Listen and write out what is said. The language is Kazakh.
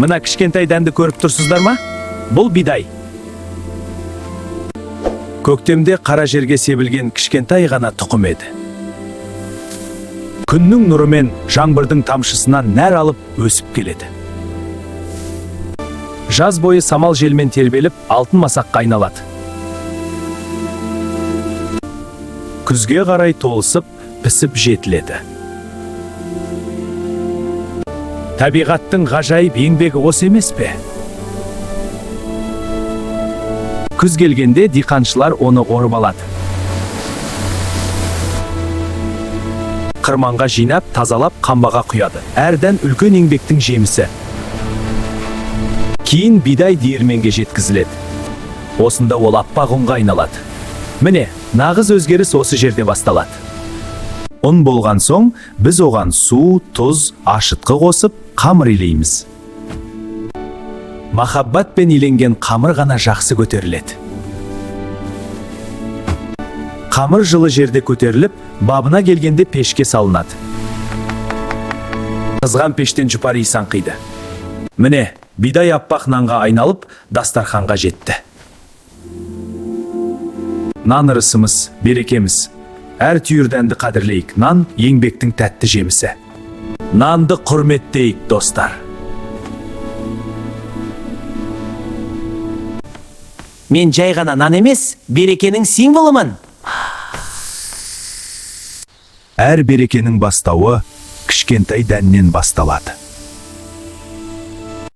Мына кішкентай дәнді көріп тұрсыздар ма? Бұл бидай. Көктемде қара жерге себілген кішкентай ғана тұқым еді. Күннің нұры мен жаңбырдың тамшысынан нәр алып өсіп келеді. Жаз бойы самал желмен тербеліп, алтын масаққа айналады. Күзге қарай толысып, пісіп жетіледі. Табиғаттың ғажайып еңбегі осы емес пе? Күз келгенде диқаншылар оны орып алады. Қырманға жинап, тазалап, қамбаға құяды. Әр дән үлкен еңбектің жемісі. Кейін бидай диірменге жеткізіледі. Осында ол аппақ ұнға айналады. Міне, нағыз өзгеріс осы жерде басталады. Ұн болған соң, біз оған су, тұз, ашытқы қосып, қамыр илейміз. Махаббатпен иленген қамыр ғана жақсы көтеріледі. Қамыр жылы жерде көтеріліп, бабына келгенде пешке салынады. Қызған пештен жұпар иіс аңқиды. Міне, бидай аппақ нанға айналып, дастарханға жетті. Нан ырысымыз, берекеміз. Әр түйір дәнді қадірлейік. Нан еңбектің тәтті жемісі. Нанды құрметтейік, достар. Мен жай ғана нан емес, берекенің символымын. Әр берекенің бастауы кішкентай дәннен басталады.